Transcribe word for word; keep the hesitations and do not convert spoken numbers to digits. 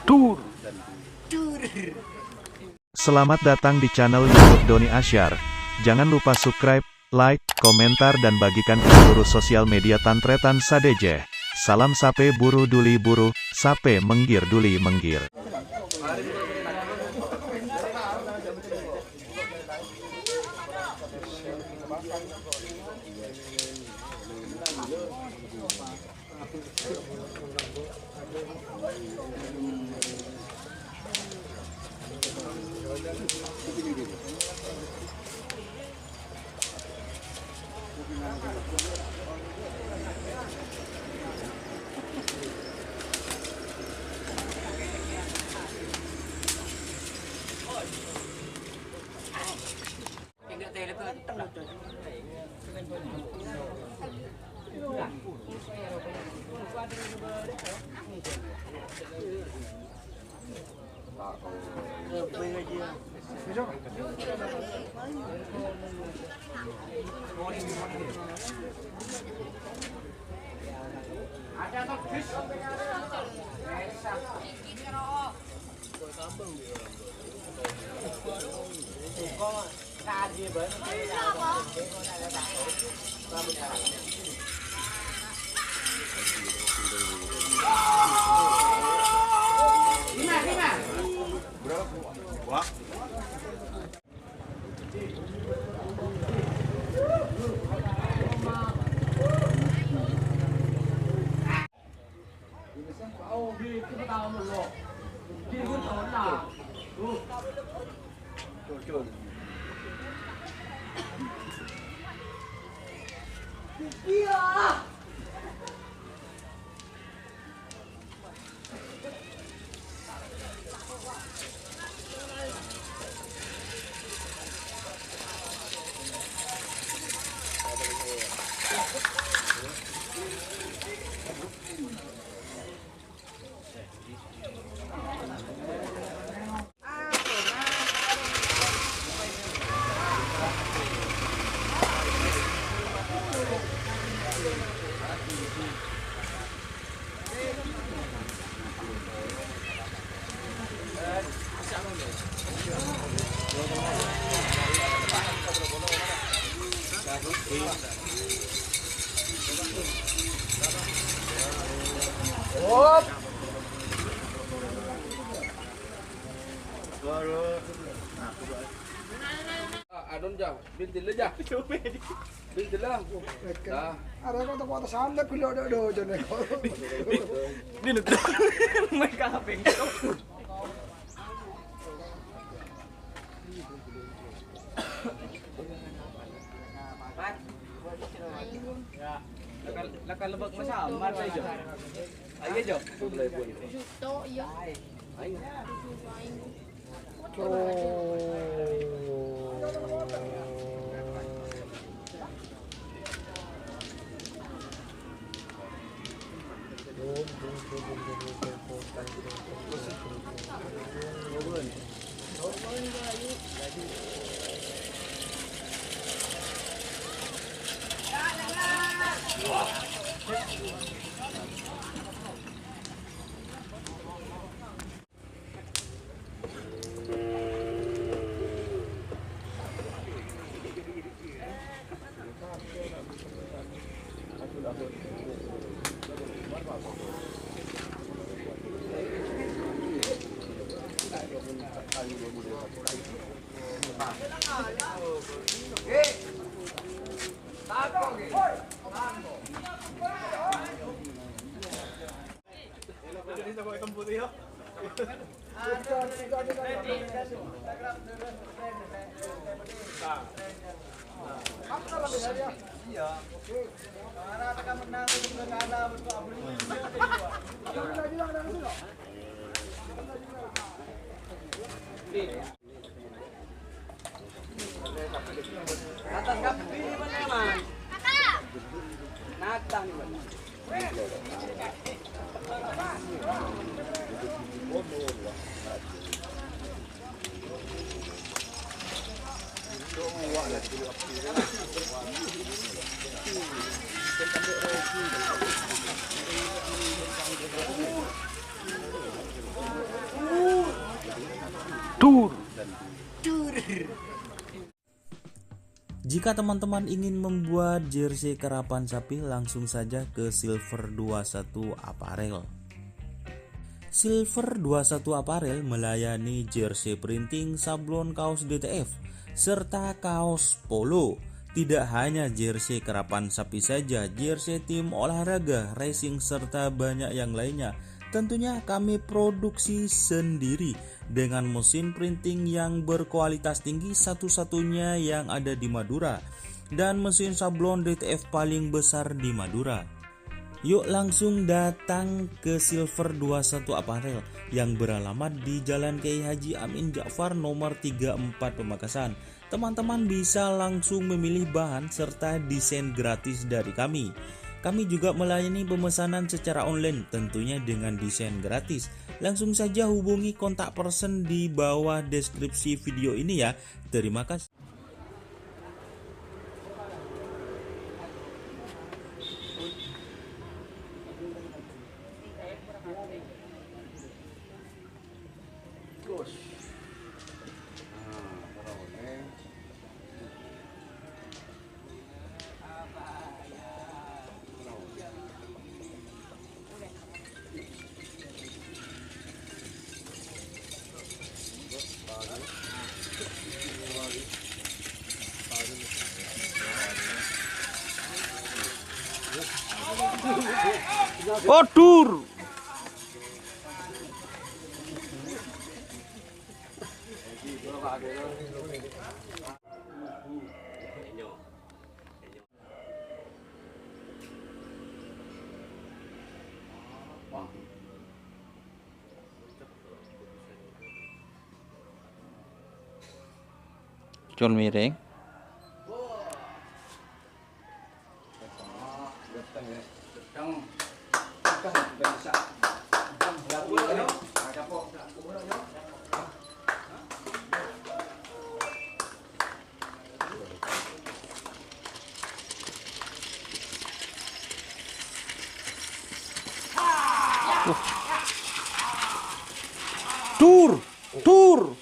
Tur. Selamat datang di channel YouTube Doni Asyar. Jangan lupa subscribe, like, komentar, dan bagikan ke seluruh sosial media tan-tarètan sadhâjâ. Salam sapè buru duli buru, sapè mèngghir duli mèngghir. Adon, ja, bintil, ja. Bintil, ja. Dah. Arè kok teko atas sandhâk, gula dâ'-dâ' jârèya. Dino tuh. Main kaping. Ya. Lakar, lakar lebak masamar, Jo. Ayo, Jo. Juto, iya. Ayo. Atas kabbhi ni, Mas. Nata ni, Mas. Tur. Jika teman-teman ingin membuat jersey Karapan Sapi, langsung saja ke Silver dua satu Apparel. Silver dua satu Apparel melayani jersey printing, sablon kaos D T F, serta kaos polo. Tidak hanya jersey Karapan Sapi saja, jersey tim olahraga, racing, serta banyak yang lainnya. Tentunya kami produksi sendiri dengan mesin printing yang berkualitas tinggi, satu-satunya yang ada di Madura, dan mesin sablon D T F paling besar di Madura. Yuk langsung datang ke Silver dua satu Apparel yang beralamat di Jalan Kiai Haji Amin Ja'far nomor tiga empat Pamekasan. Teman-teman bisa langsung memilih bahan serta desain gratis dari kami. Kami juga melayani pemesanan secara online, tentunya dengan desain gratis. Langsung saja hubungi kontak person di bawah deskripsi video ini ya. Terima kasih. Odur. Col miring. Tur, tur.